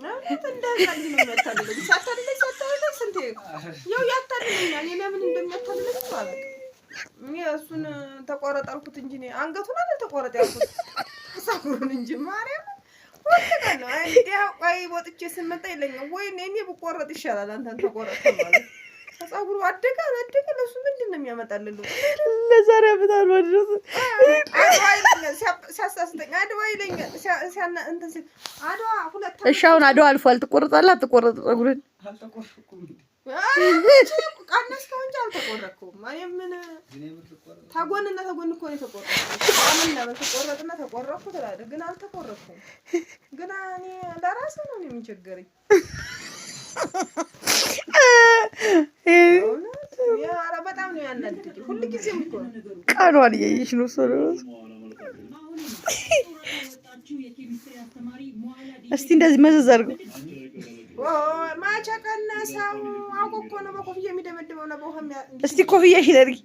እንደ ህፃን ልጅ ነው የሚያታልለኝ። ሲያታልለኝ ሲያታልለኝ ስንቴ ያው ያታልለኛል። እኔ ለምን እንደሚያታልለኝ አላውቅም። እኔ እሱን ተቆረጥ አልኩት እንጂ እኔ አንገቱን አይደል ተቆረጥ ያልኩት፣ ፀጉሩን እንጂ። ማርያም ሁል ቀን ነው እንዲያ። ቆይ ወጥቼ ስመጣ ይለኛል፣ ወይኔ እኔ ብቆረጥ ይሻላል አንተን ተቆረጥ ማለት። ፀጉሩ አደገ አላደገ ለእሱ ምንድን ነው የሚያመጣልን? ለዛሬ ዓመት አልባ ድረስ። አድዋ ይለኛል ሲያሳስተኝ፣ አድዋ ይለኛል ሲያና እንትን ሲል አድዋ ሁለት። እሺ፣ አሁን አድዋ አልፏል። ትቆርጣለህ አትቆረጥ ፀጉርን? ቀነስከው እንጂ አልተቆረጥከውም። እኔ ምን ተጎንና ተጎን እኮ ነው የተቆረጥኩት። ምን ተቆረጥና ተቆረጥኩ ትላለህ፣ ግን አልተቆረጥኩም። ግን እኔ ለራሴ ነው የሚቸገረኝ። ኧረ በጣም ነው ያናድደኝ። ሁልጊዜም እኮ ነው። ቀኗን እያየሽ ነው እሷ እራሱ። እስቲ እንደዚህ መዘዝ አድርገው። ማቸ ቀነሰው። አውቆ እኮ ነው በኮፍያ የሚደመድመው ነው በውሃ። እስቲ ኮፍያሽን አድርጊ።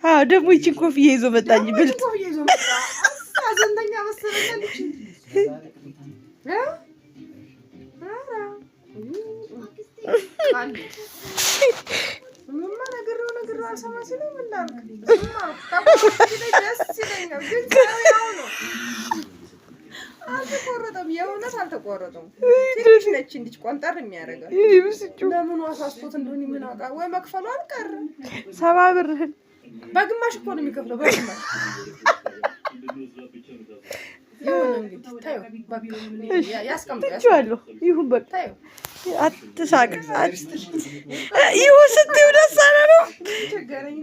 አዎ፣ ደግሞ ይችን ኮፍያ ይዞ መጣ እንጂ ብልጥ። ኮፍያ ይዞ መጣ። አዘንተኛ መሰለኝ። ኧረ እኔማ ነግሬው ነግሬው አልሰማ ሲለኝ ምን ላድርግ? ዝም አልኩ። ተቆረጥ ሲለኝ ደስ ይለኛል፣ ግን ያው ነው። አልተቆረጠም፣ የእውነት አልተቆረጠም። ትንሽ ነች እንዲች ቆንጠር የሚያደርገው። ለምኑ አሳስቶት እንደሆነ ምን አውቃ፣ ወይ መክፈሉ አልቀርም። 70 ብርህን። በግማሽ እኮ ነው የሚከፍለው፣ በግማሽ። ይሁን እንግዲህ ታዩ፣ በቃ ያስቀምጠው። ትቼዋለሁ። ይሁን በቃ። ታዩ። አትሳቅ። ይሁን ስትይው ደስ አለ ነው። ቸገረኝ።